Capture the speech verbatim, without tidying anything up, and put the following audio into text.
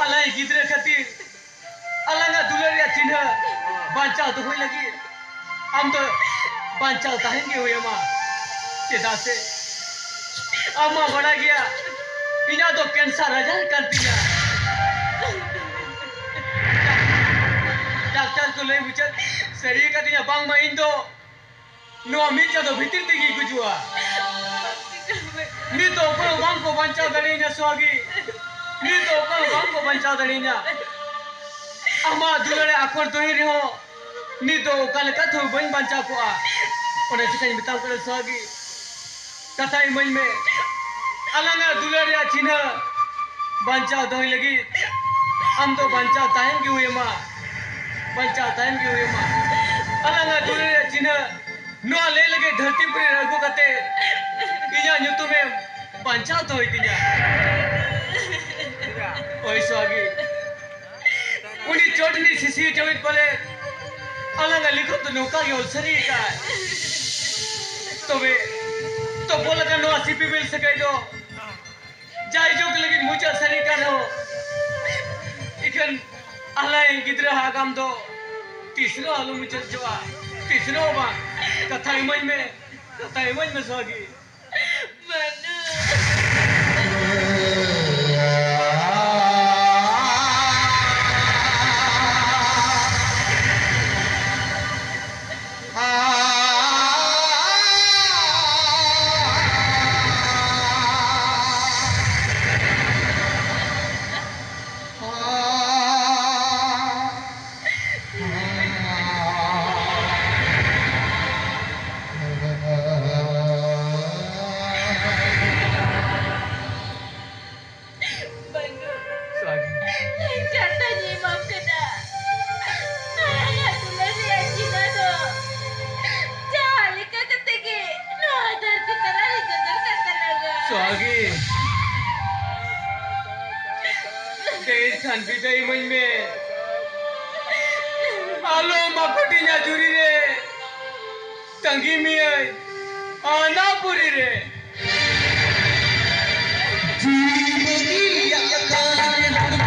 ᱟᱞᱟᱝ ᱜᱤᱫᱽᱨᱟᱹ ᱠᱷᱟᱹᱛᱤᱨ ᱟᱞᱟᱝᱟᱜ ᱫᱩᱞᱟᱹᱲ ᱨᱮᱭᱟᱜ ᱪᱤᱱᱦᱟᱹ ᱵᱟᱧᱪᱟᱣ ᱫᱚᱦᱚᱭ ᱞᱟᱹᱜᱤᱫ ᱟᱢ ᱫᱚ ᱵᱟᱧᱪᱟᱣ ᱛᱟᱦᱮᱱ ᱜᱮ ᱦᱩᱭ ᱟᱢᱟ᱾ ᱪᱮᱫᱟᱜ ᱥᱮ ᱟᱢ ᱢᱟ ᱵᱟᱲᱟᱭ ᱜᱮᱭᱟ, ᱤᱧᱟᱹᱜ ᱫᱚ cancer ᱟᱡᱟᱨ ᱠᱟᱱ ᱛᱤᱧᱟ᱾ ᱰᱟᱠᱛᱟᱨ ᱠᱚ ᱞᱟᱹᱭ ᱢᱩᱪᱟᱹᱫ ᱥᱟᱹᱨᱤ ᱟᱠᱟᱫᱤᱧᱟ, ᱵᱟᱝᱢᱟ ᱤᱧ ᱫᱚ ᱱᱚᱣᱟ ᱢᱤᱫ ᱪᱟᱸᱫᱚ ᱵᱷᱤᱛᱤᱨ ᱛᱮᱜᱮ ᱜᱩᱡᱩᱜᱼᱟ᱾ ᱱᱤᱛ ᱫᱚ ᱚᱠᱚᱭ ᱦᱚᱸ ᱵᱟᱝ ᱠᱚ ᱵᱟᱧᱪᱟᱣ ᱫᱟᱲᱮᱭᱟᱹᱧᱟ ᱥᱚᱦᱟᱜᱤ᱾ ᱱᱤᱛ ᱫᱚ ᱚᱠᱚᱭ ᱦᱚᱸ ᱵᱟᱝ ᱠᱚ ᱵᱟᱧᱪᱟᱣ ᱫᱟᱲᱮᱭᱟᱹᱧᱟ᱾ ᱟᱢᱟᱜ ᱫᱩᱞᱟᱹᱲ ᱨᱮ ᱟᱠᱚᱨ ᱛᱟᱦᱮᱸ ᱨᱮᱦᱚᱸ ᱱᱤᱛ ᱫᱚ ᱚᱠᱟ ᱞᱮᱠᱟ ᱛᱮᱦᱚᱸ ᱵᱟᱹᱧ ᱵᱟᱧᱪᱟᱣ ᱠᱚᱜᱼᱟ᱾ ᱚᱱᱟ ᱪᱤᱠᱟᱹᱧ ᱢᱮᱛᱟᱢ ᱠᱟᱱᱟ ᱥᱚᱦᱟᱜᱤ, ᱠᱟᱛᱷᱟ ᱤᱢᱟᱹᱧ ᱢᱮ᱾ ᱟᱞᱟᱝᱟᱜ ᱫᱩᱞᱟᱹᱲ ᱨᱮᱭᱟᱜ ᱪᱤᱱᱦᱟᱹ ᱵᱟᱧᱪᱟᱣ ᱫᱚᱦᱚᱭ ᱞᱟᱹᱜᱤᱫ ᱟᱢ ᱫᱚ ᱵᱟᱧᱪᱟᱣ ᱛᱟᱦᱮᱱ ᱜᱮ ᱦᱩᱭ ᱟᱢᱟ᱾ ᱵᱟᱧᱪᱟᱣ ᱛᱟᱦᱮᱱ ᱜᱮ ᱦᱩᱭ ᱟᱢᱟ᱾ ᱟᱞᱟᱝᱟᱜ ᱫᱩᱞᱟᱹᱲ ᱨᱮᱭᱟᱜ ᱪᱤᱱᱦᱟᱹ ᱱᱚᱣᱟ ᱞᱟᱹᱭ ᱞᱟᱹᱜᱤᱫ ᱫᱷᱟᱹᱨᱛᱤ ᱯᱩᱨᱤ ᱨᱮ ᱟᱹᱜᱩ ᱠᱟᱛᱮ ᱤᱧᱟᱹᱜ ᱧᱩᱛᱩᱢᱮᱢ ᱵᱟᱧᱪᱟᱣ ᱫᱚᱦᱚᱭ ᱛᱤᱧᱟ᱾ ᱦᱳᱭ ᱥᱚᱦᱟᱜᱤ, ᱩᱱᱤ ᱪᱚᱴ ᱨᱤᱱᱤᱡ ᱥᱤᱥᱤᱨ ᱡᱟᱹᱣᱤᱫ ᱯᱟᱞᱮ ᱟᱞᱟᱝᱟᱜ ᱞᱤᱠᱷᱚᱱ ᱫᱚ ᱱᱚᱝᱠᱟ ᱜᱮ ᱚᱞ ᱥᱟᱹᱨᱤ ᱟᱠᱟᱫ᱾ ᱛᱚᱵᱮ ᱛᱚᱯᱚᱞ ᱟᱠᱟᱱ ᱱᱚᱣᱟ ᱥᱤᱯᱤᱵᱤᱞ ᱥᱟᱹᱜᱟᱹᱭ ᱫᱚ ᱡᱟᱭᱡᱩᱜᱽ ᱞᱟᱹᱜᱤᱫ ᱢᱩᱪᱟᱹᱫ ᱥᱟᱹᱨᱤ ᱠᱟᱱ ᱨᱮᱦᱚᱸ, ᱤᱠᱷᱟᱹᱱ ᱟᱞᱟᱝ ᱜᱤᱫᱽᱨᱟᱹ ᱟᱜᱟᱢ ᱫᱚ ᱛᱤᱥ ᱨᱮᱦᱚᱸ ᱟᱞᱚ ᱢᱩᱪᱟᱹᱫ ᱦᱚᱪᱚᱣᱟᱜᱼᱟ᱾ ᱛᱤᱥ ᱨᱮᱦᱚᱸ ᱵᱟᱝ᱾ ᱠᱟᱛᱷᱟ ᱤᱢᱟᱹᱧ ᱢᱮ, ᱠᱟᱛᱷᱟ ᱤᱢᱟᱹᱧ ᱢᱮ ᱥᱚᱦᱟᱜᱤ᱾ ᱵᱟᱹᱱᱩ᱾ ᱵᱟᱹᱱᱩ᱾ ᱥᱚᱦᱟᱜᱤ᱾ ᱤᱧ ᱡᱚᱛᱚᱧ ᱮᱢᱟᱢ ᱠᱟᱱᱟ᱾ ᱟᱞᱟᱝᱟᱜ ᱫᱩᱞᱟᱹᱲ ᱨᱮᱭᱟᱜ ᱪᱤᱱᱦᱟᱹ ᱫᱚ ᱡᱟᱦᱟᱸ ᱞᱮᱠᱟ ᱠᱟᱛᱮ ᱜᱮ ᱱᱚᱣᱟ ᱫᱷᱟᱹᱨᱛᱤ ᱛᱟᱞᱟ ᱨᱮ ᱡᱚᱛᱚᱨ ᱠᱟᱱ ᱛᱟᱞᱟᱝᱟ᱾ ᱥᱚᱦᱟᱜᱤ᱾ ᱫᱮᱡ ᱠᱷᱟᱱ ᱵᱤᱫᱟᱹᱭ ᱤᱢᱟᱹᱧ ᱢᱮ᱾ ᱟᱞᱚᱢ ᱟᱠᱚᱴᱤᱧᱟ ᱡᱩᱨᱤ ᱨᱮ᱾ ᱛᱟᱺᱜᱤ ᱢᱤᱭᱟᱹᱧ ᱟᱱᱟᱯᱩᱨᱤ ᱨᱮ᱾ ᱡᱤᱣᱤ ᱵᱟᱹᱜᱤᱭᱟᱜ ᱠᱟᱱ ᱦᱚᱲᱢᱚ